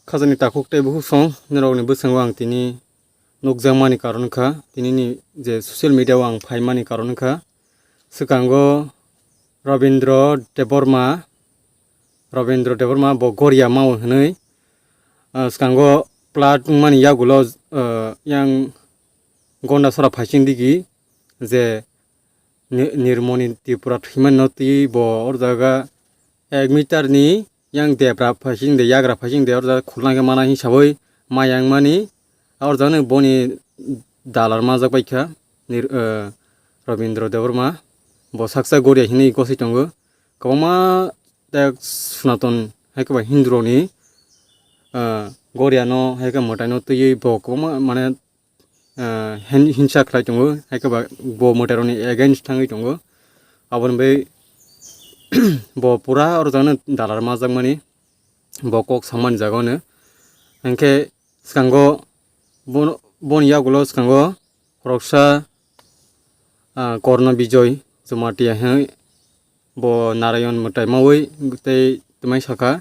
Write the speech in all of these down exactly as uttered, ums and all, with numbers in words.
Khajani takhuk tei bukhuk song norokni bwskango ang tini nukjakmani karon wngkha, tinini je social media o ang phaimani karon wngkha. Swkango Rabindra Debbarma, Rabindra Debbarma bo Goria Mao hwnwi, ah, swkango plat wngmani yagulo, ah, yang Gondasora phaising digi je Ni-, Nirmoni Tripura thwimani no twi bo or jaga ek meter ni yang debra phaising de yagra phaising de or jaga khulna khe mana hisabai mayang mani or jaga boni dalar majak bai kha Nir-, eh, Rabindra Debbarma bo saksa Goria hinwi goswi tongo. Kwbangma tek Sonaton hai khe ba Hindu rokni, eh, Goria no hai khe mwtai no twiwi bo kwbangma mane ah, hin-, hinsa khlai tongo, hai khe ba bo mwtai rokni against thangwi tongo. Aboni bai bo pura oro jagano dalar majak mani, bo kok samani jaga ono. Hinkhe swkango bono, boni yagulo swkango khoroksa, ah, Korno Bijoy Jamatia hinwi bo Narayon mwtai mawi tei twmai sakha.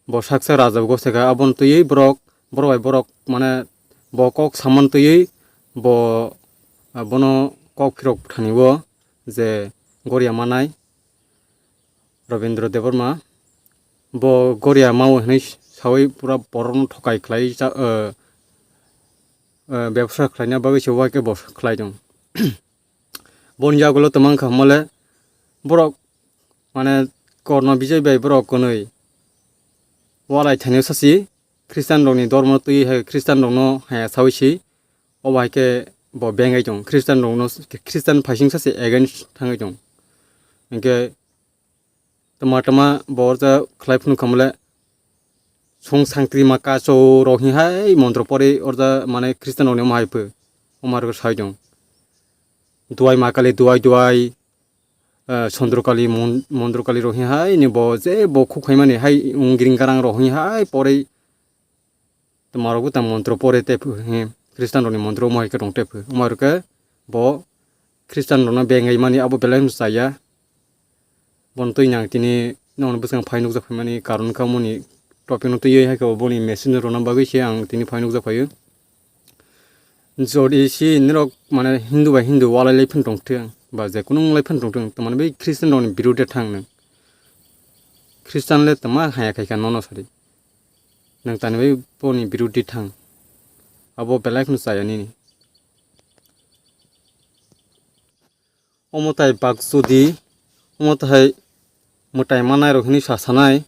Bo saksa raja bo goseka, abono twiwi borok, borok bai borok, mane, bo kok samani twiwi bo, ah, bono kok phirok thani o je Goria manai Rabindra Debbarma. Bo Goria mao hinwi sawi pura borokno thokai khlai cha-, ah, ah, bebsa khlaina bagwi se uaikhe bo khlai tong. Boni yagulo twmang kha mole borok, mane, Korno Bijoy bai borok kwnwi walai thainwi sasi Christian rokni dormo twi hai Christian rokno haya sawi si, obo hai khe bo bengai tong Christian rokno, Christian phaising sasi against thangwi tong. Hinkhe tama tama bo orja khlai phunu khamle song sangtri ma kacho rok hi hai montro pore orja mane Christian rokni omo hai pho omar sai tong. Duai ma kali duai duai, ah, Chandrakali mon-, Mandragali rok hi hai ni bo je bo khuk khaimani hai wng gring garang rok hi hai pore tamo rok bo tamo montro pore te phu hi Christian rok ni montro mo hai khe tong te phu. Omo hai khe bo Christian rok no bengai mani abo belai no chaya. Bono twi nang tini nono bwskango phai nukjak phaimani karon kha moni topic no twiwi hai khe boni message rwna bagwi se ang tini phai nukjak phaio. Jodi si norok mane Hindu bai Hindu walai lai phano tongthung ba je kunu wng lai phano tongthung, tamani bai Christian rokni birude thang nwng. Christian le tama haya khai kha nono sadi. Nwng tani bai boni birude thang. Abo belai kheno chaya nini. Omo tai bak jodi, omo tai mwtai manai rok hinwi sa sanai.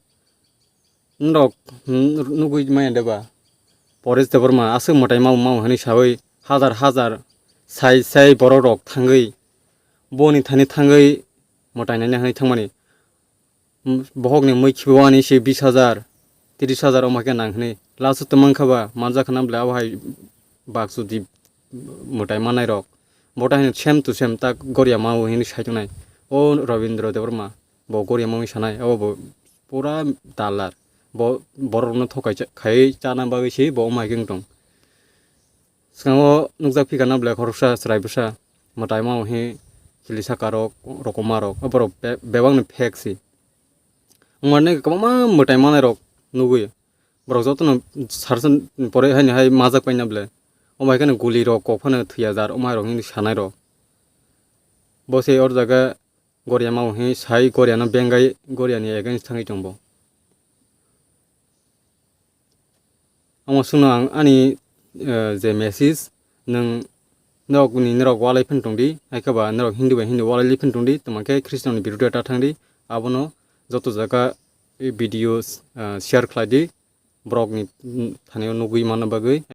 Norok nugwi maya deba? Paresh Debbarma aswk mwtai mao mao hinwi sawi hajar hajar sai sai borok rok thangwi boni thani thangwi mwtai naina hinwi thangmani. Bohokni mui khibiwani se bis hajar, tris hajar omo hai khe nang hinwi. Last o twmang kha ba manjak khna bwle abo hai bak jodi mwtai manai rok. Bo ta hinwi same to same tak Goria mao hinwi sai tongnai. O Rabindra Debbarma. Bo Goria mao wngwi sanai, abo bo pura dalar. Bo borokno thokai cha-, khaiwi chana bagwi se bo omo hai khe wng tong. Swkango nukjak phikha na bwle khoroksa chwrai bwsa mwtai mao hi khili saka rok, rokoma rok. Borok be-, bebakni fake se. Wngmani kwbangma mwtai manai rok nugwi. Borok jotono sarsa pore haini hai majak paina bwle. Omo hai kheno guli rok kok phano thwiya jar, omo hai rok hinwi sanai rok. Bo se or jaga Goria mao hinwi sai Goria no bengai Goria ni against thangwi tong bo. Omo sungno ang ani, eh, je message, nwng norok ni norok walai phano tong di, hai khe ba norok Hindu bai Hindu walai li phano tong di, tamo khe Christian ni birude ta thang di, abono joto jaga videos, ah, share khlai di, borok ni, mm, thani o nugwi manna bagwi.